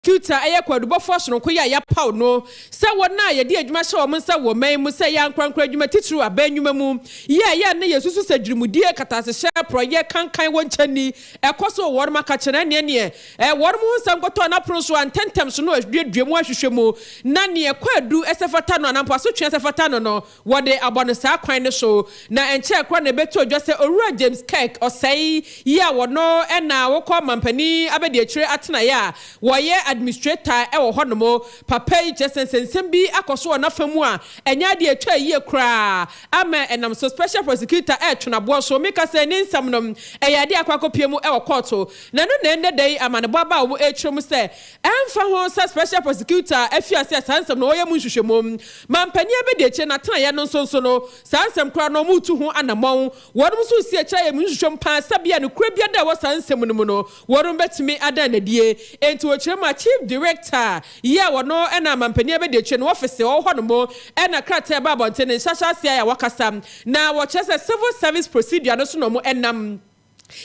Prosecutor yɛ kwaadubɔfoɔ sononko yi a yɛapaw no sɛ wɔn a yɛde adwuma hyɛ wɔn nsa wɔ ɔman yi mu sɛ ɛyɛ ankorankoro adwuma titiriw aban nnwuma mu yi a ɛyɛ a na yɛsusu sɛ dwirimudie, katasehyɛ, porɔeɛ, kankan wɔ nkyɛnni ɛkɔ so wɔ wɔn akakyɛ na ɛneɛ neɛ wɔn ho nsɛm kɔtɔɔ n'apono so a ntɛntɛm so no aduadua mu ahwehwɛ mu na neɛ kwaadu ɛsɛ fata no anaa mpo asotwe ɛsɛ fata no no Wɔde abɔ no saa kwan no so, na ɛnkyɛɛ koraa na ɛbɛtoo dwa sɛ Owura James Kirk Osei yi a wɔno na wokɔ mampanin abadiakyire atenaeɛ a wɔyɛ administrator wɔ hɔnom papa yi kyerɛ sɛ nsɛnsɛm bi akɔ so wɔ n'afa mu a ɛnyɛ adeɛ a ɛtwa yie koraa ama ɛnam so Special Prosecutor retwe no aboɔ so. Meka sɛ ne nsɛm no ɛyɛ adeɛ a akɔ akɔpue mu wɔ kɔɔto na ɛno na ɛnnɛ da yi amanebɔ aba a wɔrekyerɛ mu sɛ ɛmfa ho sɛ Special Prosecutor afi ase a saa nsɛm no wɔyɛ mu nhwehwɛmu. Mampanin abadiakyire n'atenaeɛ no nso nso no, saa nsɛm koraa no wɔretu ho anammɔn. Wɔnom nso resi akyire ayɛ mu nhwehwɛmu paa sɛbea nokorɛ biada a ɛwɔ saa nsɛm no mu no, wɔnom bɛtumi adan no adie. Enti wɔkyerɛ mu a Chief Director yi a wɔno na mampanin abadiakyire no wɔfese ɔwɔ hɔ nom na krataa a ɛba abɔnten no nhyɛahyɛaseɛ a wɔkasa na wɔkyerɛ sɛ Civil Service Procedure no so na wɔnam.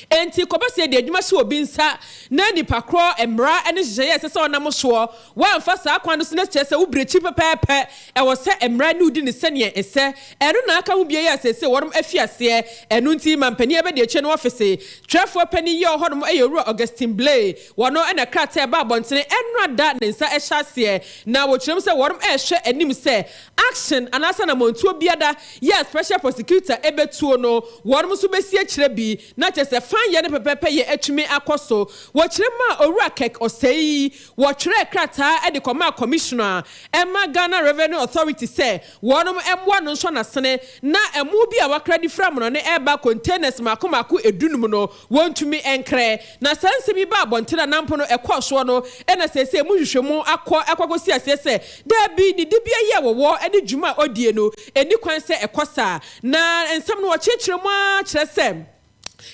Enti kɔba sɛ yɛde adwuma hyɛ obi nsa na nipa korɔ mmara ne nhyehyɛeɛ a ɛsɛ sɛ ɔnam soɔ, woamfa saa kwan no so na kyerɛ sɛ wo brekyi pɛpɛɛpɛ, ɛwɔ sɛ mmara ne wo di no sɛdeɛ ɛsɛ. Ɛno na aka ho bio yi a seesei wɔnom afi aseɛ. Ɛno nti mampanin abadiakyire no ɔfese twerɛfoɔ panin yi a ɔwɔ hɔnom yɛ Owura Augustine Blay. Wɔno na krataa a ɛbaa abɔntene ɛnora da ne nsa hyɛ aseɛ na wɔkyerɛ mu sɛ wɔnom rehwɛ anim sɛ Action anaasɛ anamɔntuo biada yɛ a special prosecutor bɛtuo no, wɔnom nso bɛsi akyire bi, na kyerɛ sɛ fanyɛ no pɛpɛpɛ yɛ atumi akɔ so. Wɔkyerɛ maa Owura Kirk Osei, wɔtwerɛɛ krataa de kɔmaa Commissioner ɛma Ghana Revenue Authority sɛ wɔnom mmoa no nsɔ n'asene na ɛmo bi a wakra de firi amonɔne ɛreba containers mmaako mmaako edunum no Wɔntumi nkrɛ. Na saa nsɛm yi baa abɔntene anaa mpo no ɛkɔɔ soɔ no, ɛna seesei emu nhwehwɛmu akɔ akɔ akɔsi aseɛ sɛ, daabi, ne dibea yi a wɔwɔ ne dwuma a ɔdie no, ɛnni kwan sɛ ɛkɔ saa. Na nsɛm no wɔkyerɛkyerɛ mu ara kyerɛ sɛ,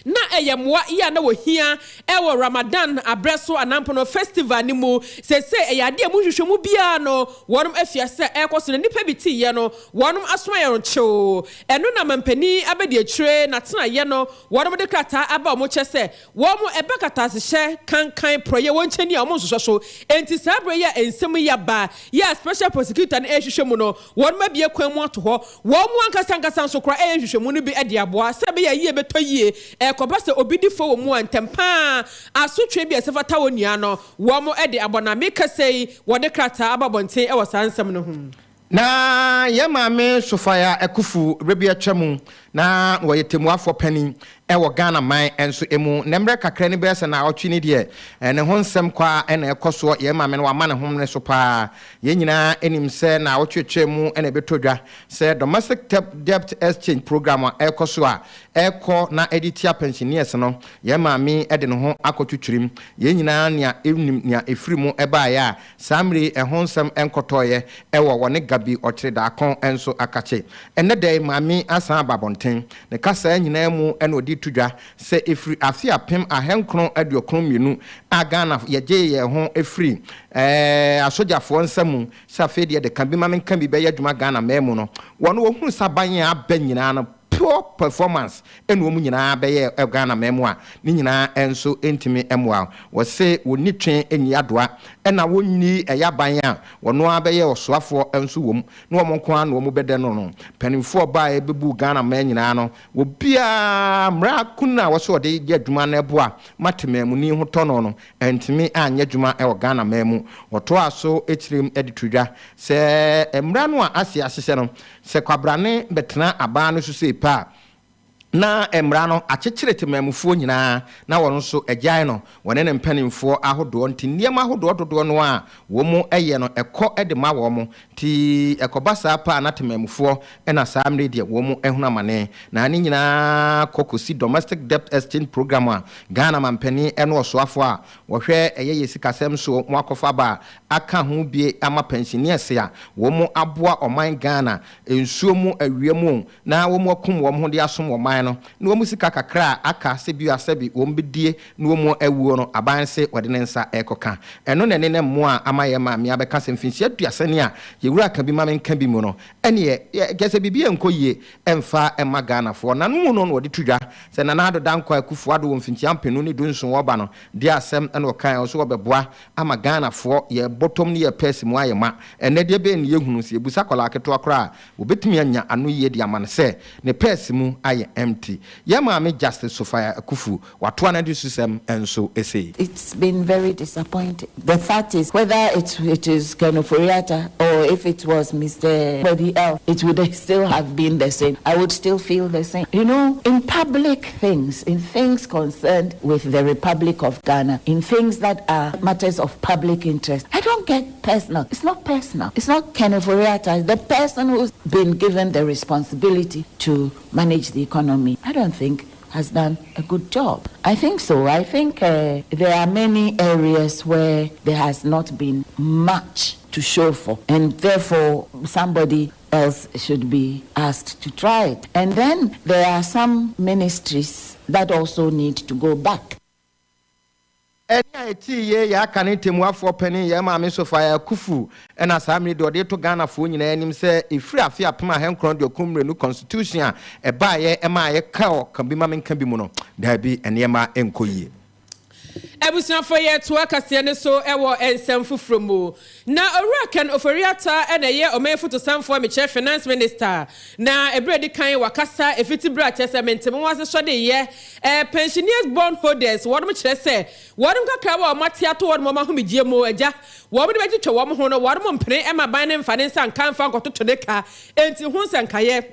na ɛyɛ mmoa yi a na wɔhia wɔ Ramadan aberɛ so anaa mpo no festival no mu. Seesei ɛyɛ adeɛ a emu nhwehwɛmu biara no wɔnom afi ase a ɛrekɔ so na nnipa bi teeɛ no wɔnom aso ayɛ no kyeww. Ɛno na mampanin abadiakyire n'atenaeɛ no Wɔnom de krataa aba a wɔn kyɛ sɛ wɔn ɛba katasehyɛ kankan prɔyɛ wɔn kyɛni a wɔn nsosɔ so. Enti saa berɛ yi a nsɛm yi aba yi a special prosecutor no ɛrehwehwɛ mu no, wɔnom abue kwan mu ato hɔ. Wɔn ankasa ankasa nso koraa ɛreyɛ nhwehwɛmu no bi de aboa sɛ ɛbɛyɛ a yie bɛtɔ yie. Ɛrekɔba sɛ obi di fɔ wɔ mu a, ntɛm pa ara asotwe bi a ɛsɛ fata onua no, wɔn de abɔ no. A mekasa yi, wɔde krataa aba abɔnten wɔ saa nsɛm no ho. Na yɛn maame Sophia Akuffo berɛ bi atwa mu na wɔyɛ tɛmmuafoɔ panin wɔ Ghana man nso mu. Na mmerɛ kakra ni bɛyɛ sɛ naawɔtwe ni deɛ ne ho nsɛm kɔ ara na ɛkɔ soɔ. Yɛn maame no wama ne ho mmene so pa ara. Yɛn nyinaa nim sɛ naawɔtwe atwa mu na ɛbɛtɔ dwa sɛ Domestic Debt Exchange Program a ɛrekɔ so a ɛrekɔ na ɛde tia pensioners no, yɛn maame yi de ne ho akɔtwitwirim. Yɛn nyinaa nea nim nea ɛfiri mu baeɛ a Saa mmerɛ yi ɛho nsɛm nkɔtɔeɛ wɔ wɔne Gabi Ɔkyere-Daako nso akakye. Ɛnnɛ da yi Maame yi asan aba abɔnten. Ne kasaa nyinaa mu na ɔde reto dwa sɛ ɛfiri afe 1992 a Ghana yɛgyee yɛn ho firii asogyafoɔ nsa mu sɛ afei deɛ de ka bi ma menka bi bɛyɛ adwuma Ghana man mu no, wɔn wɔhunu sɛ aban a aba nyinaa no poor performance ɛna wɔn nyinaa bɛyɛɛ Ghana man mu a ne nyinaa nso ntumi mmoa. Wɔse wɔnni twe nni adoa ɛna wɔnni ɛyɛ aban a wɔno ara bɛyɛ ɔsoafoɔ nso wɔ mu na wɔn nko ara na wɔn bɛdɛ no no. Mpanimfoɔ baeɛ bɛbuu Ghana man nyinaa no obiara mmara kun a wɔse wɔde yɛ adwuma no ɛboa ma temanmuni ho tɔ no no antumi anyɛ adwuma wɔ Ghana man mu. Wɔtoaa so kyirim de to dwa sɛ mmara no a ase ahyehyɛ no Sɛ kwabrane bɛtena aban no so sei pɛ a, na mmara no akyekyere temanmufoɔ nyinaa na wɔn nso agyae no, wɔne ne mpanimfoɔ ahodoɔ nti nneɛma ahodoɔ dodoɔ no ara a wɔn yɛ no ɛkɔ de ma wɔn, nti ɛkɔba saa pɛ a na temanmufoɔ na saa mmerɛ yi deɛ wɔn ahunu amane. Na ne nyinaa kɔ kɔsi Domestic Debt Exchange Programme a Ghana manpanin ne ɔsoafoɔ a wɔhwɛ ɛyɛ yɛ sikasɛm soɔ mu akɔfa aba a aka ho bie ama pɛnhyeneɛse a wɔn aboa ɔman Ghana nsuo mu awia mu na wɔn akum wɔn ho de asom ɔman aban no na wɔn sika kakra a aka sɛ bi asɛbi wɔn bɛdie na wɔn awuo no, aban se wɔde ne nsa ɛrekɔka. Ɛno na ɛne ne mmoa a ama yɛ maame abɛka sɛ mfinhyia 30 ni a yɛwura ka bi ma menka bi mu no, ɛneɛ kyɛ sɛ biribi ɛnkɔ yie ɛmfa ɛma Ghanafoɔ. Na no mu no na wɔde to dwa sɛ Nana Addo Dankwa Akufo Addo wɔ mfinhyia 2017 wɔba no de asɛm ɛna ɔkan ɔso wɔbɛboa ama Ghanafoɔ yɛ bɔtɔm ne yɛ pɛɛsi mu ayɛ ma. Ɛnɛ deɛ bɛyɛ ne yɛhunu sɛ yɛbusa akwadaa ketewa koraa a, wɔbɛtumi anya ano yie de ama no sɛ ne pɛɛsi mu ayɛ empty. Yɛ maame Justice Sophia Akuffo watoa no de susɛm nso ɛsei. It's been very disappointing. The fact is, whether it is Ken Ofori-Atta or if it was Mr. Body else, it would still have been the same. I would still feel the same. In public things, in things concerned with the Republic of Ghana, in things that are matters of public interest, I don't get personal. It's not personal. It's not Ken Ofori-Atta. The person who's been given the responsibility to manage the economy, I don't think has done a good job. I think so. I think there are many areas where there has not been much to show for, and therefore somebody else should be asked to try it. And then there are some ministries that also need to go back. Ɛne a ɛtii yie yɛ aka ne ntemmuafoɔ panin, yɛ maame Sophia Akuffo, ɛna saa mmere deɛ ɔde to Ghanafoɔ nyinaa anim sɛ ɛfiri afe 1992 constitution a ɛbaayɛ ɛma yɛka ɔ ka bi ma menka bi mu no, daabi, nneɛma nkɔ yie. Abusuafo, yɛ toa kaseɛ no so wɔ nsɛm foforɔ mu. Na Owura Ken Ofori-Atta ɛna ɛyɛ ɔman fotosanfoɔ, mekyerɛ Finance Minister, na ebere di kan wakasa efiti bere a kyerɛ sɛ mente mo ase sɔde yɛ pensioners bond holders. Wɔn kyerɛ sɛ wɔn kakra wɔ wɔn ate ato wɔn wɔn ahomegye mu agya wɔn de bɛtwitwa wɔn ho no, wɔn mpene ɛma ban ne nfa ne nsa nka nfa nkɔtoto ne ka. Enti ho nsɛnkaeɛ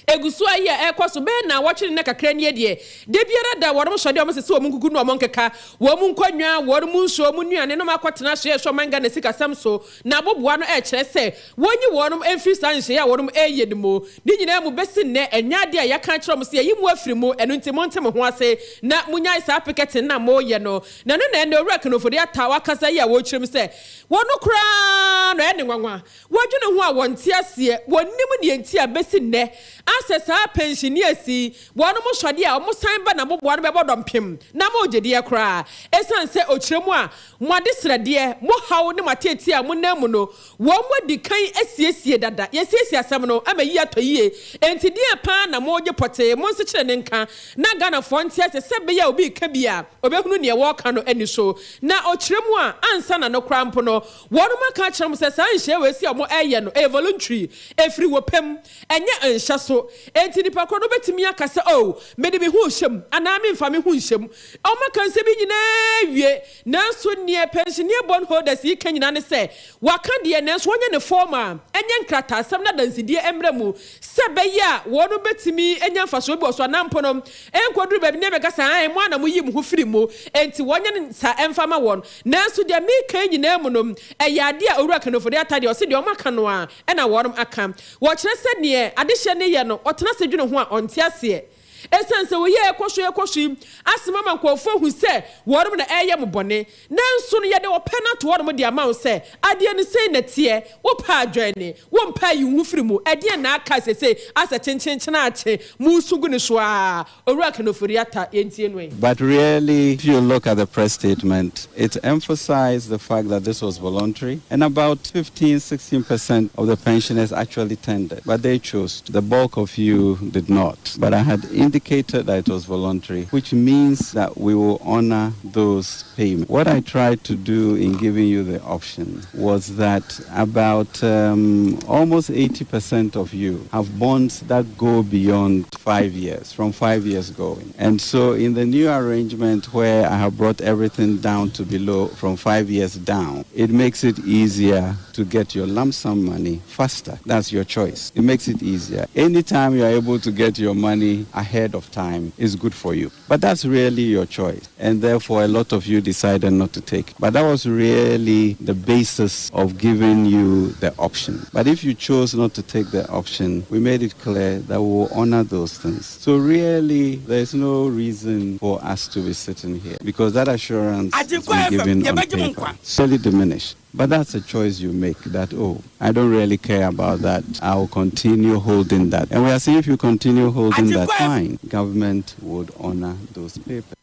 egu so ayi a ɛkɔ so bɛyɛ na wɔtwe ne kakra nie deɛ, de biara da wɔn sɔde wɔn sisi wɔn nkuku no, wɔn nkeka wɔn nkonnwa, wɔn mu nsuo, wɔn nnuane no akɔtena so. Yɛ so ɔman Ghana sikasɛm so na aboboa no ɛkyerɛ sɛ wɔnyi wɔn mfiri saa nhyɛn a wɔn ɛyɛ no mu. Ne nyinaa mu bɛsi nnɛ, ɛnya adeɛ a yɛaka kyerɛ wɔn sɛ yɛyi mu afiri mu. Ɛno nti mo nte mo ho ase na mo nyae saa picketing na mo yɛ no. Na no na ɛnna Owura Ken Ofori-Atta wakasa yi a wɔrekyerɛ mu sɛ wɔn koraa no ɛne nwanwa wɔdwene ho a wɔnte aseɛ, wɔnim deɛ nti a bɛsi nnɛ asɛ saa pensioners yi wɔn mo sɔde a wɔn san ba na moboa no bɛbɔ dɔmpem na mo gye deɛ koraa, ɛsiane sɛ ɔkyerɛ mu a mo ade srɛdeɛ, mo haw ne mo ateetie a mo nan mu no, wɔn mo adi kan asiesie dada. Yɛsiesie asɛm no ama yi atɔ yie, enti deɛ paa na mo gye pɔtee mo nso kyerɛ ne nka na Ghanafoɔ nte ase sɛ bɛyɛ a obi ka bi a obɛhunu neɛ wɔreka no ani so. Na ɔkyerɛ mu a ansa na no koraa mpo no, wɔn mo aka akyerɛ mo sɛ saa nhyɛ wɔ esi a wɔn ɛyɛ no ɛyɛ voluntary, efiri wɔ pɛm, ɛnyɛ nhyɛ so. Enti nipa korɔ no bɛtumi aka sɛ, "Oh, mede me ho hyɛm anaa memfa me ho nhyɛm." Ɔmo aka nsɛm bi nyinaa wie, nanso neɛ pensioner bond holders yi ka nyinaa ne sɛ waka deɛ, nanso wɔnyɛ ne form a ɛnyɛ nkrataasɛm na dansidie mmerɛ mu sɛ bɛyɛ a wɔn bɛtumi anya mfasoɔ bi wɔ so, anaa mpo no ɛnkɔduru baabi ne bɛka sɛ ae, mo ana moyi mo ho firi mu, enti wɔnyɛ ne sa ɛmfa ma wɔn. Nanso deɛ meka nyinaa mu no, ɛyɛ adeɛ a Owura Ken Ofori-Atta deɛ ɔse deɛ ɔmo aka no a ɛna wɔn aka. Wɔkyerɛ sɛ neɛ adehyɛ ne yɛ no, ɔtena se dwene ho a ɔnte aseɛ, ɛsiane sɛ wɔyɛ ɛkɔ so ɛkɔ so yi asɛm ama nkurɔfoɔ hu sɛ wɔnom na ɛyɛ mo bɔne, nanso no yɛde ɔpɛ no ato hɔnom de ama wo sɛ adeɛ no sei na teɛ, wopɛ adwene, wompɛ ayi wo ho firi mu. Ɛdeɛ na aka sese asɛ kyenkyenkyen akye musu gu ne so a Owura Ken Ofori-Atta, yɛntie no yi. But really, if you look at the press statement, it emphasized the fact that this was voluntary, and about 15, 16% of the pensioners actually tendered, but they chose. The bulk of you did not. But I had indicated that it was voluntary, which means that we will honor those payments. What I tried to do in giving you the option was that about almost 80% of you have bonds that go beyond 5 years, from 5 years going. And so in the new arrangement where I have brought everything down to below from 5 years down, it makes it easier to get your lump sum money faster. That's your choice. It makes it easier. Anytime you are able to get your money ahead of time is good for you. But that's really your choice. And therefore, a lot of you decided not to take. But that was really really the basis of giving you the option. But if you chose not to take the option, we made it clear that we will honor those things. So really, there's no reason for us to be sitting here because that assurance has been given on paper. Slowly diminished. But that's a choice you make that, oh, I don't really care about that. I'll continue holding that. And we are saying if you continue holding that, fine. Government would honor those papers.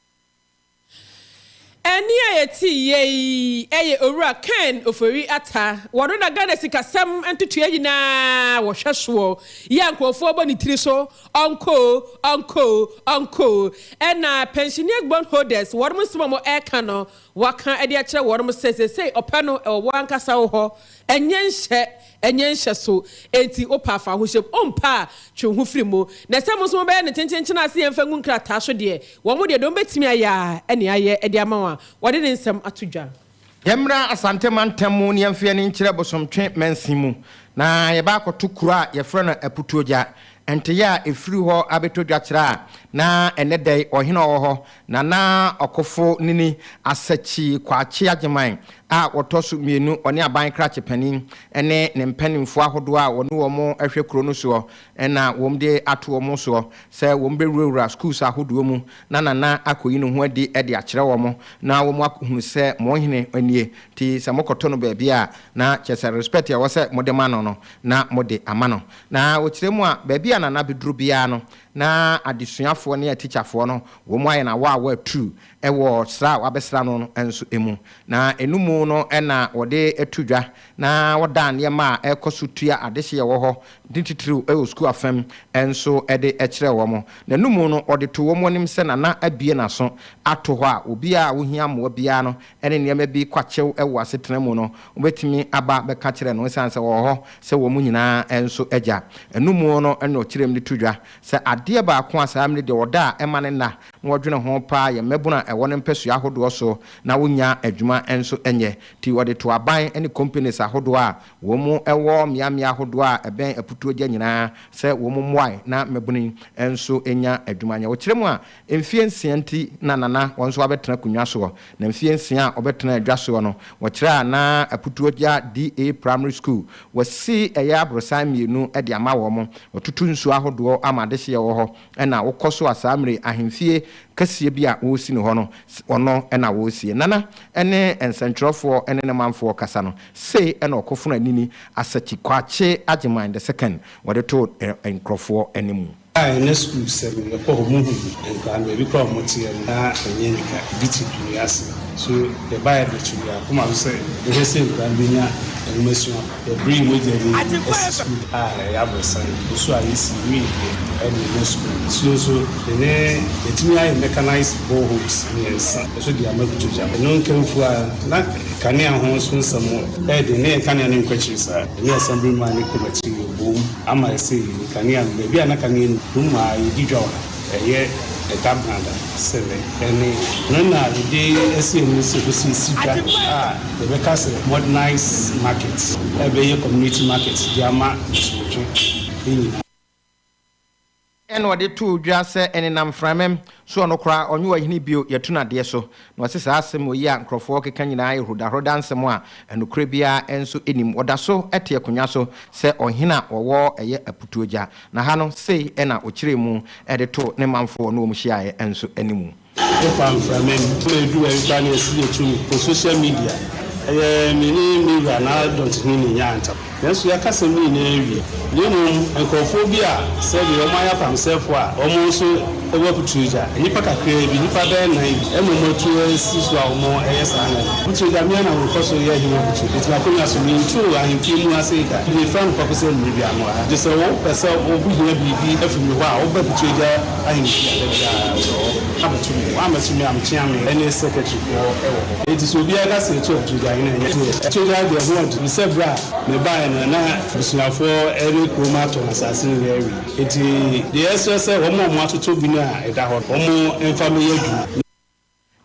Ɛnne a yɛtee yɛ yi yɛ Owura Ken Ofori Atta. Wɔno na Ghana sikasɛm ntotoeɛ nyinaa wɔhwɛ soɔ yi a nkurɔfoɔ bɔ ne tiri so ɔnkɔ o, ɔnkɔ o, ɔnkɔ o. Ɛna pensioner bond holders wɔnom nsɛm a wɔreka no wɔaka de akyerɛ wɔnom sɛ seesei ɔpɛ no ɛwɔ wɔn ankasa wo hɔ, ɛnyɛ nhyɛ, ɛnyɛ nhyɛso. Enti wopɛ a fa wo ho hyɛ mu, wompɛ a twe wo ho firi mu. Na sɛ mo nso mobɛyɛ no kyenkyenkyen a sɛ yɛmfa ngu nkrataa so deɛ, wɔn deɛ, deɛ wɔbɛtumi ayɛ ara ne ayɛ de ama wɔn a wɔde ne nsɛm ato dwa. Yɛmmra Asante mantam mu na yɛmfa yɛn ani nkyerɛ Bosomtwe mansin mu, na yɛba akɔto kuro a yɛfrɛ no Aputuogya. Nteyɛ a ɛfiri hɔ abɛtɔ dwa kyerɛ a na ɛnnɛ da yi ɔhene a ɔwɔ hɔ, Nana Ɔkofo Nini Asakyi Kwakye Agyeman a ɔtɔ so mmienu, ɔne aban krakye panin ne ne mpanimfoɔ ahodoɔ a wɔne wɔn hwɛ kuro no soɔ na wɔde ato wɔn soɔ sɛ wɔbɛwurawura schools ahodoɔ mu na Nana akɔyi ne ho adi de akyerɛ wɔn na wɔahunu sɛ mo hene nie nti sɛ mokɔto no baabi a na kyerɛ sɛ respect a ɛwɔ sɛ mode ma no no na mode ama no. Na wɔkyerɛ mu a, baabi a Nana bɛduru biara no, na adesuafoɔ ne atikyafoɔ no, wɔn ayɛ no awaawa aturu wɔ sra a wɔabɛsra no no nso mu. Na ɛno mu no na wɔde to dwa na wɔda nneɛma a ɛrekɔ so tua adehyeɛ a ɛwɔ hɔ, ne titiriw wɔ sukuu afam nso de kyerɛ wɔn. Na ɛno mu no, wɔde to wɔn anim sɛ Nana abue n'aso ato hɔ a, obiara a ɔhia mmoa biara no ne nneɛma bi kwakyew wɔ asetena mu no, wobetumi aba abɛka kyerɛ no esiane sɛ ɔwɔ hɔ sɛ wɔn nyinaa nso agya. Ɛno mu no na ɔkyerɛm de to dwa sɛ adeɛ baako a saa mmere deɛ ɔda a ɛma no nna na ɔdwene ho paa yɛ mmabunu a ɛwɔ ne mpɛsoa ahodoɔ so na wonnya adwuma nso nyɛ nti ɔde to aban ne companies ahodoɔ a wɔn wɔ mmeammea ahodoɔ a ɛbɛn Aputuogya nyinaa sɛ wɔn mmoae na mmabunu yi nso nya adwuma nyɛ. Ɔkyerɛ mu a Mfeɛ nsia nti na Nana wɔn nso abɛtena akonnwa soɔ. Na mfeɛ nsia a ɔbɛtenaa adwa soɔ no, wɔkyerɛ a na Aputuogya DA Primary School, wɔasi ɛyɛ aborosan mmienu de ama wɔn. Wɔtutu nsuo ahodoɔ ama adehyeɛ wɔ hɔ. Ɛna wokɔ so a saa mmerɛ yi ahemfie kɛseɛ bi a wɔresi no hɔ no, ɔno na wɔresie. Nana ne nsɛntwerɛfoɔ ne ne manfoɔ kasa no, sei na ɔkɔfono anini Asakyi Kwakye Agyeman the second wɔde too nkurɔfoɔ anim. A ɛnnɛ sukuu sɛm no yɛkɔ hɔ muhu nkwadaa no baabi koraa a wɔteɛ no na ɛnyɛ anika ebi te dua ase so yɛbaeɛ de to yɛn akoma so sɛ yɛhwɛ sɛ nkwadaa no bɛnya nwomasua yɛbree mogya bi asi sukuu a ɛyɛ aborosan nso a yɛsi wieeɛ ɛne ɛnyɛ sukuu nsuo nso yɛne yɛatumi ayɛ mechanized boreholes mmiɛnsa nso de ama Kutogya ɛno nkamfua na kanea ho nso nsɛm ɛyɛ den ne yɛn kanea no nkɔ akyiri saa ɛne assemblyman ne kɔmɛtiri yɛbom Ama ɛsɛ yi, nkanea no, baabi a na kanea nni no mu a yɛdi dwa wɔ ha, ɛyɛ ɛda brada sɛlɛ ɛne no na yɛde asi ani sɛ yɛpɛ sɛ yɛsi dwa a yɛbɛka sɛ modernized market a ɛbɛyɛ community market de ama asomdwe nyinaa. Ɛnna ɔde too dwa sɛ ɛnenam mframam so ɔno koraa ɔnyɛ ɔhene bio, yɛatu no adeɛ so. Na ɔse saa asɛm wɔ yi a nkurɔfoɔ keka nyinaa yɛ hrodahroda nsɛm a nokorɛ biara nso nnim. Ɔda so te akonwa so sɛ ɔhene a ɔwɔ ɛyɛ Aputuogya. Na ha no sei na ɔkyerɛɛ mu de too ne manfoɔ ne wɔn hyiaeɛ nso anim. Wofa mframa mu ma edu baabi koraa na yɛsi yɛ tumi wɔ social media. Ɛyɛ me ne me wura n'adɔntehene na enyaa ntam. Nanso yɛaka asɛm no nyinaa awie. Na mmom nkurɔfoɔ bi a sɛdeɛ wɔayɛ apamsɛefoɔ a wɔn nso wɔ Aputuogya, nnipa kakraa bi, nnipa bɛyɛ nnan bi, na wɔatu asi so a wɔyɛ saa nneɛma no. Aputuogya, me ara na mekɔ so yɛ hene wɔ Aputuogya, enti m'akonnwa so, mentoo ahemfie mu ase da. Mefrɛ no kɔkɔ sɛ mmere biara mewɔ ha. Gye sɛ wopɛ sɛ wohia biribi afiri me hɔ a, woba Aputuogya ahemfie a, da biara mewɔ hɔ. Abɛto me. Woammɛto me a, mekyea me ne secretary-foɔ wɔ hɔ. Enti sɛ obiara ka sɛ yɛtu Aputuogya hene a, ɛnyɛ deɛ. Aputuogya deɛ ho ɔden. Ɛfiri sɛ berɛ a mebaeɛ no, na abusuafoɔ ne kurom atɔn asase no nyinaa awie. Enti deɛ yɛsrɛ sɛ wɔn a wɔatotɔ bi no a ɛda hɔ no, wɔmfa mmɛyɛ adwuma.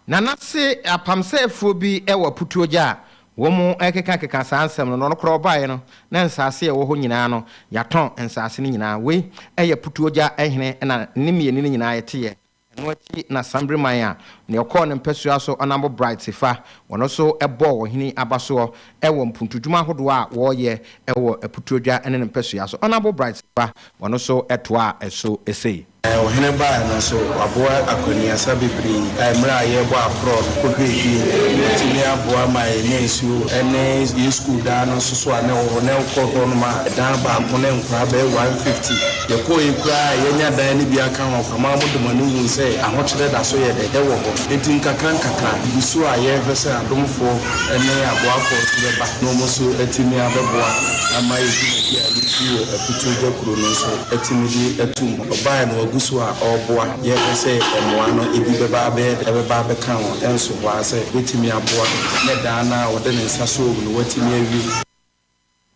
Na se apamsɛefoɔ bi wɔ aputuogya a, wɔrekekakeka saa nsɛm no, na ɔno koraa ɔbaeɛ no, na nsaase a ɛwɔ hɔ nyinaa no, yɛatɔn nsaase no nyinaa. Wei yɛ aputuogya hene na ne mmieni no nyinaa yɛteeɛ. Ɛno akyi na Sambriman a nea ɔkɔɔ ne mpasua so Honourable Bright Sefa, ɔno nso bɔɔ ɔhene abasoɔ wɔ mpuntudwuma ahodoɔ a wɔreyɛ wɔ Aputuodwa ne ne mpasua so. Honourable Bright Sefa, ɔno nso toaa so sei. Ɔhene baeɛ no nso, waboa akwaniasa bebree. Mmerɛ a yɛrebɔ aporɔ no, kɔhwɛ efie, watumi aboa ma yɛnya nsuo ne yɛn sukuu dan no nso so a na ɛwɔ hɔ. Na wokɔ hɔnom a, dan baako ne nkwadaa bɛyɛ 150. Yɛkɔeɛ koraa a, yɛanya dan no bi aka ho. Amaa wɔde wɔn ani huu sɛ ahokyerɛ da so yɛ dɛ? Ɛwɔ hɔ. Enti nkakrankakra, gu so a yɛrehwɛ sɛ adomfoɔ ne aboafoɔ nso bɛba na wɔn nso atumi abɛboa ama yɛn dwumadi a yɛredi wɔ Aputuogya kuro no nso atumi de atu mpɔn. Ɔbaeɛ no, wagu so a ɔreboa. Yɛrehwɛ sɛ mmoa no ebi bɛba abɛyɛ dɛ? Ɛbɛba abɛka wɔn. Ɛnso hɔ ara sɛ bɛtumi aboa ne daa no a wɔde ne nsa sɔɔ mu no watumi awie.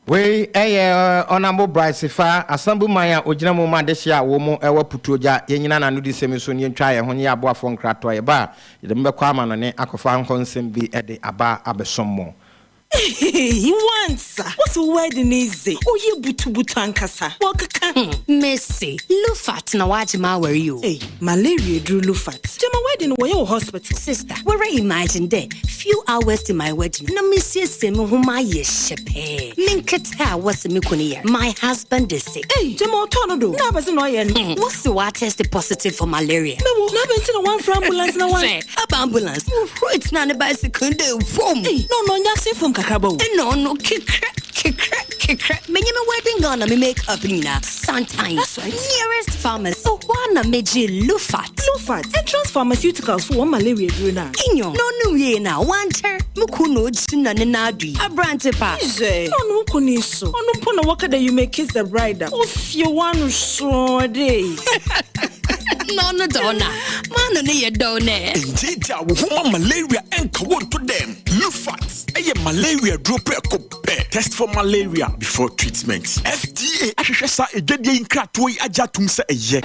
Wei yɛ Honourable Bright Sefa, Asambu man a ogyina mu ma adehye a wɔ mu wɔ Putuogya. Yɛnnyina n'anodisɛm yi so na yɛntwa yɛn ho nyɛ aboafoɔ nkratoɔ. Yɛba a, yɛde mo bɛkɔ amanɔne akɔfa hɔ nsɛm bi de aba abɛsom mo. Ehehehe wansa wose wo wedding yi dze ɔyɛ butubutu ankasa wɔkeka ho. Mese Lufat na wagye m'awar yi o. Ei malaria eduru Lufat. Gyama wedding no wɔyɛ wɔ hospital. Sister, woara imagine dɛ few hours to my wedding na mesiesie mo ho mayɛ hyɛpɛɛ, me nketse a wɔse me kun yar, my husband is sick. Ei gyama ɔtɔɔ no do na abɛdze na ɔyɛ no. Wɔse ɔatest positive for malaria. Mewo na abɛn ntsi na wɔammfrɛ ambulance na wɔan. Hwɛ, aba ambulance, wohuroi tsenaa ne bicycle do vum. Ei na ɔno ɔnnyɛ asen famu kakraba o. Nna ɔno kekrɛ kekrɛ kekrɛ, menye me wedding gown na me make up nyina santan. That's right. Nearest pharmacy, hɔ ara na megyee Lufat. Lufat, Entrance Pharmaceuticals fo wɔn malaria eduro no a. Nyew, na ɔno wiei no a, ɔannkyɛr, mo kun na ogyina ne nan do yi, aberantse pa. Hwɛ, na ɔno wo kun yi so, ɔno mpo na wɔka dɛ you may kiss the bride a, ofie w'ano sɔɔ dɛ. Na ɔno dze ɔno a, m'ano no yɛ dɛw nɛ. Ngyeegyaa wo ho ma malaria nka wo nto dɛm. Lufat yɛ malaria duro prɛko pɛ. Test for malaria before treatment. FDA ahwehwɛ saa adwadie yi nkratoɔ yi agye atom sɛ ɛyɛ.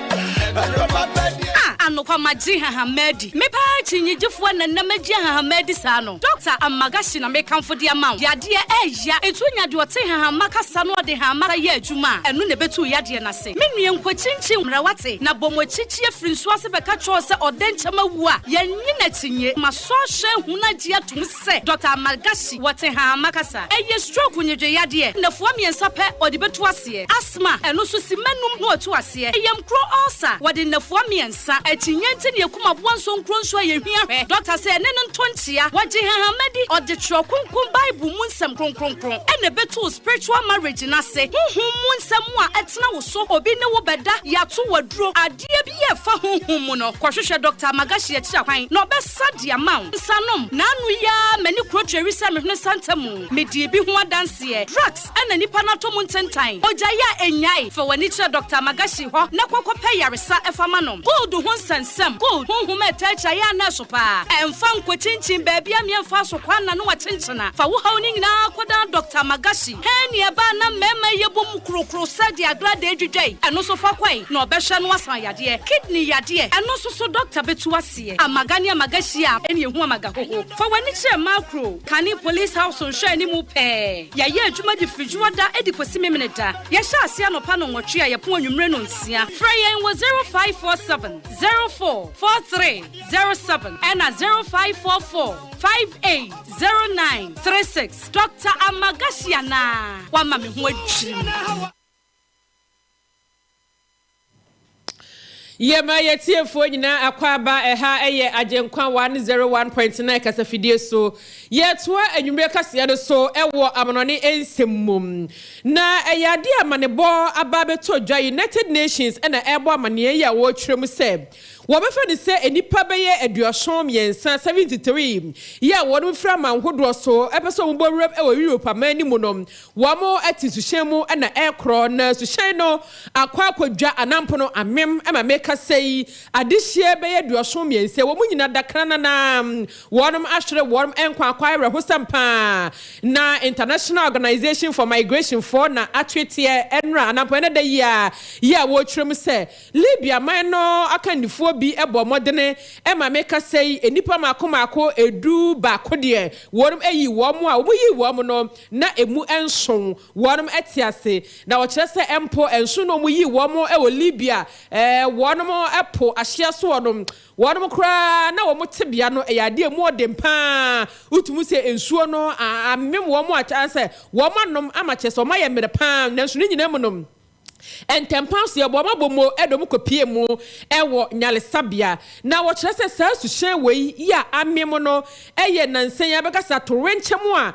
Ah, anokwa magye nhahamma adi. Me paa kyinnyegyefoɔ na nnɛ magye nhahamma adi saa no. Dɔkta Amagashi na mekamfo de ama wo. Yadeɛ ɛɛya. Nti wonya deɛ ɔte nhahamma kasa na ɔde nhahamma yɛ adwuma a, ɛno na ɛbɛtu wo yadeɛ no ase. Me nua nkɔkyinkyin mmra wate, na bɔ mo akyikyi afiri nsuo ase bɛka kyerɛ wo sɛ ɔdɛ nkyɛm awu a, yɛnnye no akyinnye. Masɔ ahwɛ ahunu agye atom sɛ Dɔkta Amargashi wɔ Tehama kasa. Ɛyɛ stroke nnyegye yadeɛ. Nnafua mmiɛnsa pɛ ɔde bɛtu aseɛ. Asthma, ɛno nso simma num na watu aseɛ. Yamkuro ulcer, wɔde nnafua mmiɛnsa. Akyinnye nti na yɛkum aboa nsonkuro nso a yɛhia hwɛ. Dɔkta sɛ ɛne no nto nkyea. Wɔgye hahama di. Ɔde Twerɛ Kronkron Bible mu nsɛm kronkronkron na ɛbɛtu spiritual marriage no ase. Honhom mu nsɛm a ɛtena wo so, obi ne wo bɛda, yɛato wo aduro, adeɛ bi a ɛfa honhom mu no, kɔhwehwɛ Dɔkta Amagashi akyiri akwan na ɔbɛsa de ama wo. Nsanom, N'ano yi ara m'ani kuro tweri sɛ me hwene santa mu. Medii bi ho adanseɛ. Drugs na nipa no atɔ mu ntentan. Ogyae a ɛnnyae. Fa w'ani kyerɛ Dɔkta Amagashi hɔ na kɔ kɔpɛ yaresa fa ma no. Gold ho nsɛnsɛm, Gold, honhom a ɛtaa akyi ayɛ a na ɛso paa. Ɛmfa nkɔkyinkyin baabi a meɛmfa so kwan na ne wakyenkyena. Fa wo haw no nyinaa kɔdan Dɔkta Amagashi. Hɛn nea ɛbaa na mmarima yi yɛbɔ mu krokro sɛ deɛ agradaa dwidwa yi, ɛno nso fa kɔe na ɔbɛhwɛ no asan yadeɛ. Kidney yadeɛ, ɛno nso so dɔkta bɛtu aseɛ. Amaga ne amaga hyia a, ɛne ɛhu amaga hoho. Fa w'ani kyerɛ Makro, Kane Police House nhwɛanimu pɛɛ. Yɛyɛ adwuma de firi Dwoada de kɔsi Memeneda. Yɛhyɛ aseɛ anɔpa nnɔnwɔtwe a yɛpɔn anwummere nnɔnsia. Frɛ yɛn wɔ 0547 04 43 07 ɛna 0544 58 09 36. Doctor Amagashi anaa? Wama me ho adwiri me. Yɛma yɛtiefoɔ nyinaa akwaaba, ɛha yɛ Agyenkwa 101.9 kasafidie so. Yɛretoa anwummerɛ kaseɛ no so wɔ amanɔne nsɛm mu. Na ɛyɛ adeɛ a amanebɔ aba abɛtɔ dwa, United Nations na ɛrebɔ amaneɛ yi a wɔretwerɛ mu sɛ wɔbɛfa no sɛ nnipa bɛyɛ 73, 73, yi a wɔn firi aman hodoɔ so pɛ sɛ wɔbɔ wuram wɔ Europe aman no mu no, wɔte suhyɛn mu na ɛrekorɔ, na suhyɛn no akɔ akɔdwa anampono amem ma mekasa yi, adehyeɛ bɛyɛ 73, wɔn nyina da krananaa, wɔnom ahwere wɔn nkwa akɔ awerɛhosɛm paa, na International Organization for Migration foɔ na atweteɛ ɛnora anampono ɛnɛ da yi a yi a wɔretwerɛ mu sɛ Libya man no akandifoɔ. Mpanimfoɔ bi bɔ mmɔdene ma me kasa yi, nnipa mmaako mmaako 11 deɛ, wɔnom ayi wɔn a wɔyii wɔn no, na ɛmu nson wɔnom te ase. Na wɔkyerɛ sɛ mpo nson na wɔyii wɔn wɔ Libya wɔnom po ahyeɛ soɔ no, wɔnom koraa na wɔn tebea no yɛ adeɛ a ɛmu ɔden pa ara. Wotumi sɛ nsuo no amem wɔn a kyerɛ sɛ wɔn anom ama kyerɛ sɛ wɔayɛ mmerɛ pa ara, nanso ne nyinaa mu no, Ntɛmpa so, yɛbɔɔ wɔn abomu de wɔn kɔpuee mu wɔ nyaresabea. Na wɔkyerɛ sɛ saa suhyɛn wei yi a amem no yɛ nnansa yi ara bɛka sɛ atoyerɛnkyɛm a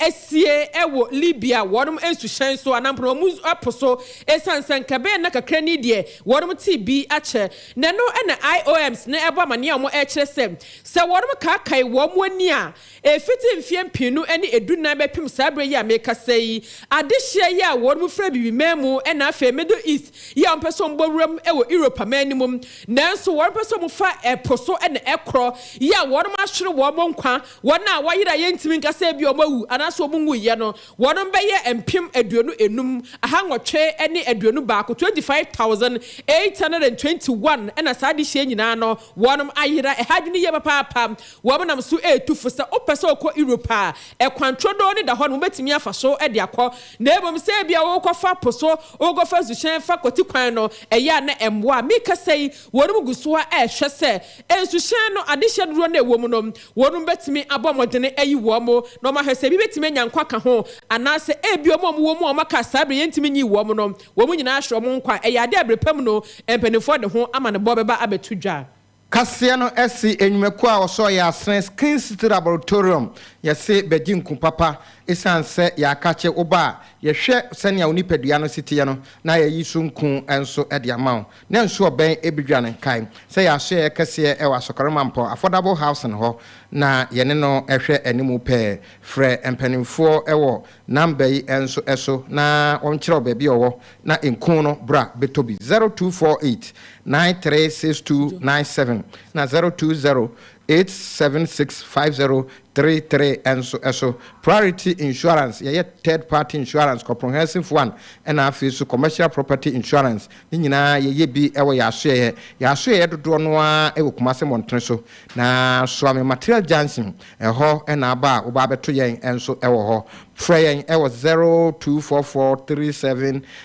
asie wɔ Libya wɔnom nsuhyɛn so anaa mpo wɔn po so esiane sɛ nka ɛbɛyɛ nna kakra ni deɛ wɔnom tee bi akyɛ. Na ɛno na IOMs no ɛbɔ amaneɛ a wɔkyerɛ sɛ sɛ wɔnom kaakae wɔn ani a Ɛfiti mfeɛ mpenu ne edunan bɛpem saa berɛ yi a merekasa yi, adehyeɛ yi a wɔnom firi Abibiman mu na afei Middle East yi a wɔpɛ sɛ wɔbɔ wuram wɔ Europe aman no mu, nanso wɔn pɛ sɛ wɔfa ɛpo so na ɛkorɔ yi a wɔnom ahwere wɔn nkwa, wɔn a wɔayera a yɛntumi nka sɛ ebia wɔn awu anaasɛ wɔn nwuiɛ no, wɔnom bɛyɛ 25,821, 25,821, na saa adehyeɛ nyinaa no wɔnom ayera. Ɛha adwene yie papaapa. Wɔnam so retu fo sɛ wopɛ sɛ wokɔ Europe a, ɛkwan turodoo no da hɔ no wobɛtumi afa so de akɔ. Na mmom sɛ ebia worekɔfa po so, worekɔfa nsuhyɛn fa kwati kwan no, ɛyɛ a na ɛmmoa. Merekasa yi, wɔnom gu so ara rehwɛ sɛ nsuhyɛn no adehyeɛ dodoɔ no a ɛwɔ mu no, wɔnom bɛtumi abɔ mmɔdene ayi wɔn na wɔahwɛ sɛ ebi bɛtumi anya nkwa aka ho anaasɛ ebia wɔn a wɔwɔ mu a wɔaka saa berɛ yɛntumi nyii wɔn no, wɔn nyinaa ahwere wɔn nkwa. Ɛyɛ adeɛ a berɛ pa mu no, mpanimfoɔ de ho amanebɔ bɛba abɛto dwa. Kaseɛ no si nnwumakuo a wɔsɔ yɛ asene Skin City Laboratorium yɛse bɛgye nku papa esiane sɛ yɛakakye wo ba a yɛhwɛ sɛnea wo nipadua no si teɛ no na yɛyi so nku nso de ama wo na nsuo ɔbɛn ɛbidwane kae sɛ yɛasoɛeɛ kɛseɛ wɔ Asɔkɔre Mampɔn Affordable Housing hɔ na yɛne no hwɛ animu pɛɛ frɛ mpaninfoɔ wɔ number yi nso so na wɔnkyerɛ wo baabi a ɔwɔ na nku no bra bɛtɔ bi 0248 936297 na 020 876 5033 nso so. Priority Insurance, yɛyɛ third party insurance, comprehensive one ɛna afei nso commercial property insurance ne nyinaa yɛyɛ bi wɔ yɛn asoɛeɛ. Yɛn asoɛeɛ dodoɔ no ara wɔ Kumasi mmɔntene so na Suame Material Junction ɛhɔ na aba a woba abɛto yɛn nso wɔ hɔ. Frɛ yɛn wɔ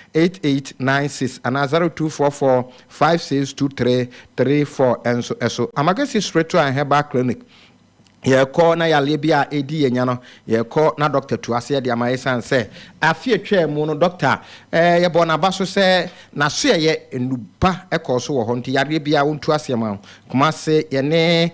0244378896 anaa 0244562334 nso so. Amagasi Spiritual and Herbal Clinic, Yɛkɔ na yareɛ bi a ɛredi yɛn nya no, yɛkɔ na dɔkta tu aseɛ de ama yɛn ɛsiane sɛ afe a ɛtwaa mu no dɔkta yɛbɔɔ n'aba so sɛ n'asoɛeɛ nnupa kɔɔ so wɔ hɔ nti yareɛ biara ɔntu aseɛ ma wo. Kumase yɛne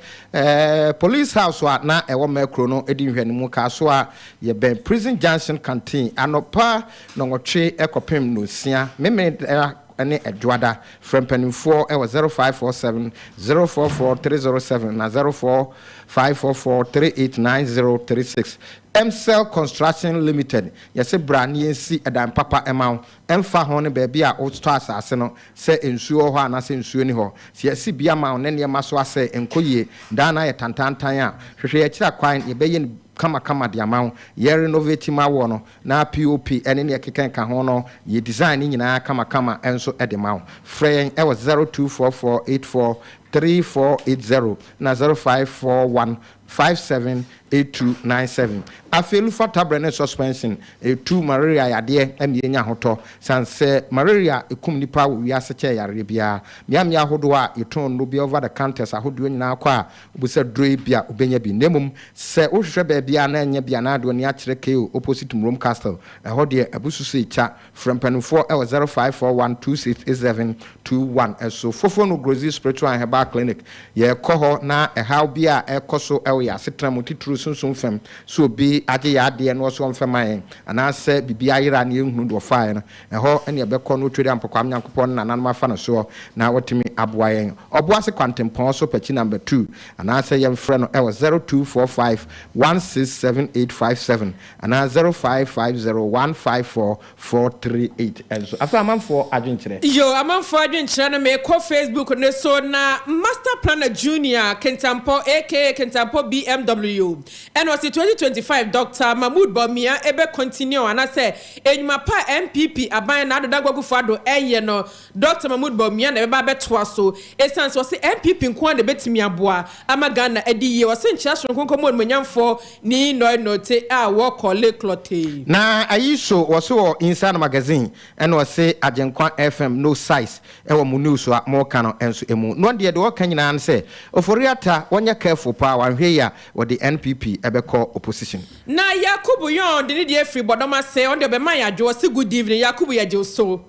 Police House a na ɛwɔ Mɛkuro no di nhwɛanimu kaa so a yɛbɛn Prison Junction Canteen anɔpa nnɔnwɔtwe kɔpem nnɔnsia Memeneda ne Ɛdwoada. Frɛ mpanimfoɔ wɔ 0547 044 307 na 04544 389036. Emcell Construction Limited, yɛse bra na yɛnsi dan papa ma wo. Ɛmfa ho ne baabi a wotɔ asase no, sɛ nsuo wɔ hɔ anaasɛ nsuo nni hɔ. Sɛ yɛasi bi ama wo na nneɛma so asɛe, ɛnkɔ yie, dan no ayɛ tantaantan a, hwehwɛ yɛn akyiri akwan, yɛbɛyɛ no kamakama de ama wo. Yɛ renovate ma woɔ no, na POP ne nea ɛkeka ɛka ho no, yɛ design ne nyinaa kamakama nso de ma wo. Frɛ yɛn wɔ 0244 843480 na 0541 578297. Afei Lufa tabrɛ ne suspension ɛtu malaria yadeɛ ma yɛnya ahotɔ. Sane sɛ malaria ɛkum nnipa wɔ wiase kyɛɛ yareɛ biara. Mmeammea ahodoɔ a yɛtɔn nnuro bi over the counters ahodoɔ nyinaa kɔ a wobisa duro yi bi a wobɛnya bi. Na mmom sɛ wohwehwɛ baabi a na ɛnyɛ bi anaa de w'ani akyerɛ KO opposite Murom Castle ɛhɔ deɛ abusu sei kya. Frɛ mpanimfoɔ wɔ 0541 268721 so. Fofono Grozi Spiritual and Herbal Clinic, Yɛkɔ hɔ na ɛhaw bi a ɛrekɔ so wɔ yɛn asetena mu, titiriw sunsum fam, sɛ obi agye yɛn adeɛ na ɔse ɔmfɛ ma yɛn, anaasɛ biribi ayera na yɛnhunu deɛ ɔfaeɛ no, ɛhɔ na yɛbɛkɔ na Otweri Ampɔkwam Nyankopɔn ne nananom afa no soɔ na watumi aboa yɛn. Ɔboase Kwantempɔn so Pakyi Number 2, anaasɛ yɛmfrɛ no wɔ 0245 167857 anaa 0550 154 438 nso. Afei amanfoɔ adwenkyerɛ. Yo, amanfoɔ adwenkyerɛ no mekɔ Facebook no so na Master Planner Junior Kintampɔ aka Kintampɔ. ɛwɔ BMW ɛna ɔsi 2025 Dr Mahmood Bawumia ebe continue anaasɛ enyuma pa NPP aban na Addo Dankwa Akufo-Addo ɛyɛ no, Dr Mahmood Bawumia na ɛbɛba abɛtoa so, esan so ɔsi NPP nko ara na ebɛtumi aboa ama Ghana adi yie. Ɔsi nkyɛn soronko nkɔmɔ onimonyamfoɔ ni nɔɛ nɔte a wɔkɔ leklɔte. Na ayi so wɔ so wɔ Inside Magazine, ɛna ɔse Agyenkwa FM no size ɛwɔ mo news a moka no nso mu no. Deɛ wɔka nyinaa no sɛ Ofori-Atta wɔnyɛ careful paa, wanhwɛ yi a wɔde NPP ɛbɛkɔ opposition. Na Yakubu Yɔn de ne deɛ firi bɔdɔm ase, ɔno deɛ ɔbɛma yɛ adwo. Ɔsi good evening, Yakubu, yɛ gye so.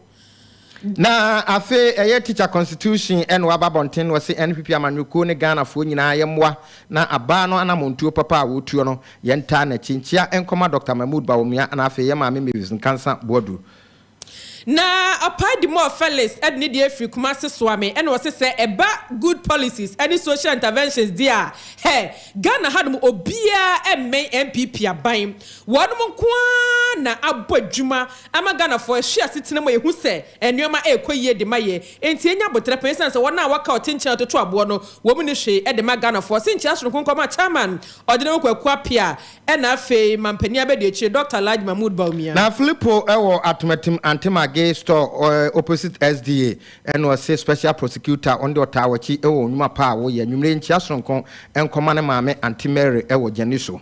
Na afei ɛyɛ teacher constitution ɛna waba abɔnten no, wɔse NPP amanyɔkuo ne Ghanafoɔ nyinaa yɛmmoa na abaa no anamontuo papa a wɔtuo no, yɛntaa n'akyi. Nkyia nkɔma Dr Mahmood Bawumia na afei yɛ maame Mavis Nkansa Boadu. Na Ɔpaadi Felix ɛde ne deɛ firi Kumase Soame, ɛna ɔse sɛ ɛba good policies ɛne social interventions di a, hɛ, Ghana hanom obiara ɛmmɛn NPP aban. Wɔnom nko ara na abɔ adwuma ama Ghanafoɔ ɛhwe asetena mu a yɛhu sɛ nneɛma ɛrekɔ yie de ma yɛ. Nti enya abotire pɛn, ɛsiane sɛ wɔn a wɔka ɔte nkyɛn atoto aboɔ no wɔn mu ne hwee ɛde ma Ghanafoɔ. Se nkyɛn soronko nkɔma chairman ɔde ne ho Kwaku Apia, ɛna afei mampanin abɛdi akyire Dr Alhaji Mahmood Bawumia. Na Filippo ɛwɔ Atomatim Antemage store opposite SDA, ɛna ɔse special prosecutor ɔno de ɔtaa wɔkyi ɛwɔ nnwuma pa a wɔyɛ. Nwumire nkyia soronko nkɔma ne maame Auntie Mary ɛwɔ Gyani so.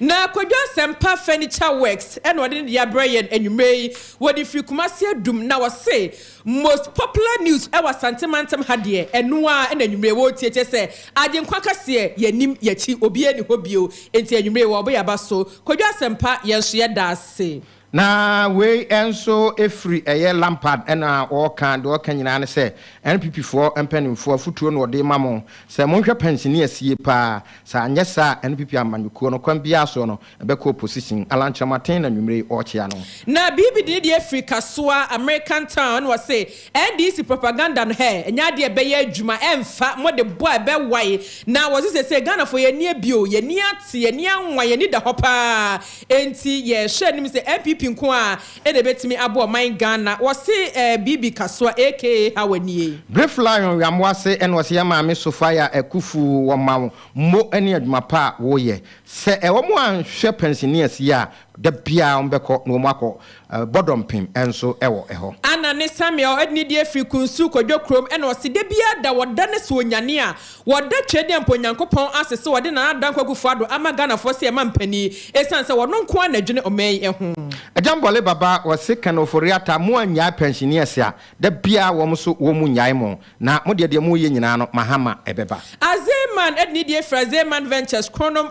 Na Kwadwo Asɛmpa Furniture Works ɛna ɔde ne de abrɛ yɛn anwummerɛ yi. Wɔde firi Kumase Adum, na wɔse most popular news ɛwɔ Asantemantam ha deɛ, ɛno a ɛna anwummerɛ wɔretie kyɛ sɛ Agyenkwa kaseɛ, yɛnim yɛkyi obiara ni hɔ bio. Enti anwummerɛ wɔ ɔbɔ yɛaba so. Kwadwo Asɛmpa, yɛn nso yɛda ase. Na wei nso efiri ɛyɛ Lampard, ɛna ɔɔka deɛ ɔka nyinaa ne sɛ NPP foɔ mpanimfoɔ afutuo na ɔde ma mo sɛ monhwɛ pension asie paa. Sɛ anyɛ saa, NPP amanyɔkuo no kwan biara so no ɛbɛkɔ opposition. Alankyerɛmaten na nwumire ɔrekyea no. Na biribi de ne deɛ firi Kasoa American Town, na wɔse NDC propaganda no, hɛ, ɛnyɛ adeɛ ɛbɛyɛ adwuma, ɛmfa mode bɔ a ɛbɛwae. Na wɔse sɛ Ghanafoɔ yɛni abio, yɛni ate, yɛni anwa, yɛni da hɔ paa. Enti yɛhwɛ anim sɛ NPP nko a ɛna ɛbɛtumi abɔ ɔman Ghana. Wɔse biribi Kasoa aka hawa nie. Bref Lion Wiamoase, ɛna ɔsɛ yɛ maame Sofia Akufu wɔ ma wo mo ne adwuma pa a woyɛ. Sɛ ɛwɔ mo anhwɛ pensioners yi a, da biara wɔn bɛkɔ na wɔn akɔ bɔdɔmpem nso ɛwɔ ɛhɔ. Ana ne Samuel ɛde ne deɛ firi Kunsu Kwadwo kurom, ɛna ɔsi de bia da wɔda ne so onyane a wɔda twɛ deɛ mpo Onyankopɔn ase sɛ wɔde Nana Dankwa Akufo-Addo ama Ghanafoɔ sɛ ɛma mpanin, ɛsiane sɛ wɔno nko ara na adwene ɔman yi ho. Agyambɔle Baba, wɔse Ken Ofori-Atta mo anyae pensioners a, da biara wɔn nso wɔn mu nyae mo, na mo deɛ mo yɛ nyinaa no, Mahama ɛbɛba. Azeman ɛde ne deɛ firi Azeman Ventures Kronom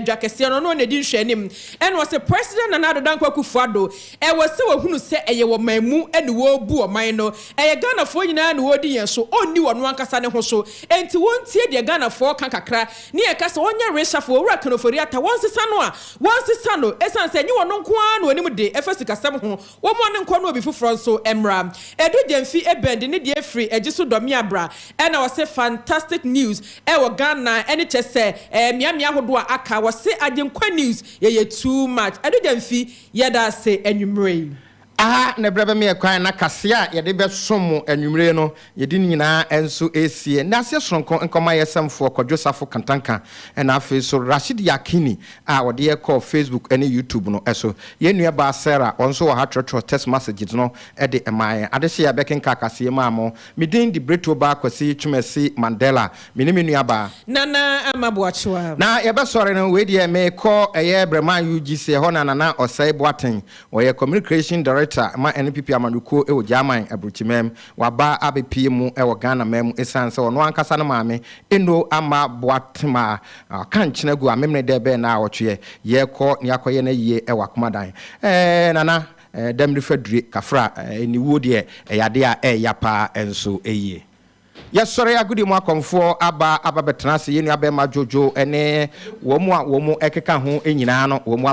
dwa kɛseɛ no, ɔno na ɛdi nhwɛanim, ɛna ɔsɛ President Nana Addo Dankwa Akufo-Addo ɛwɔ sɛ wɔhunu sɛ ɛyɛ wɔ man mu ɛne wɔrebu ɔman no, ɛyɛ Ghanafoɔ nyinaa na wɔredi yɛn so. Ɔnni wɔn ankasa ne ho so, enti wɔntie deɛ Ghanafoɔ ka kakra ne yɛka sɛ wɔnyɛ reshuffle. Owura Ken Ofori-Atta, wɔnsesa no a wɔnsesa no, ɛsiane sɛ ɛnyɛ wɔn nko ara na wɔnim de ɛfa sikasɛm ho. Wɔn a ne nkɔ no obi foforɔ nso mmra. Edu Gyamfi Ebɛn de ne deɛ firi agyi so dɔmi abra, ɛna wɔsɛ fantastic news ɛwɔ Ghana ɛne kyɛ sɛ mmeammea ahodoɔ a aka. Wɔsɛ Agyenkwa news yɛyɛ too much. Edu Gyamfi, yɛda ase anwummerɛ yi. Aha na ɛberɛ bɛmeɛ kwan na kaseɛ a yɛde bɛsom mo anwummere no, yɛde no nyinaa nso ɛsie na aseɛ soronko nkɔma yɛ sɛmfoɔ Kwadwo Safo Kantanka, ɛna afei so Rashid Yakini a wɔde yɛkɔɔ Facebook ne YouTube no ɛso. Yɛn nua baa Sarah, ɔno nso wɔ ha twerɛtwerɛ text messages no ɛde ɛmaa yɛn adehye yɛ bɛkenka kaseɛ maa mo. Me din de Breto Baa Kwasi Twumasi Mandela, me ne me nua baa Nana Ama Boakyewa. Na yɛbɛsɔre no, wei deɛ mekɔ ɛyɛ Brɛman UGC ɛhɔ na Nana Ɔsɛe Boaten, wɔyɛ communication director ma NPP amanyɔkuo ɛwɔ German aburokyimam, waba abɛpie mu ɛwɔ Ghana man mu, ɛsiane sɛ ɔno ankasa no maame Eno Ama Boatema aka nkyena gu amemene dɛ bɛɛ na awɔtweɛ yɛkɔ ne akɔyɛ no yie ɛwɔ Akomadan. Nana dɛm fa dure kafra ɛniwuo deɛ, ɛyɛ adeɛ a ɛɛya paa nso ɛyie. Yɛsɔre agodi mu akɔmfoɔ aba bɛtena ase. Yɛn nua bɛrima Dwodwo ne wɔn mu a wɔn mu ɛkeka ho nyinaa no wɔn mu.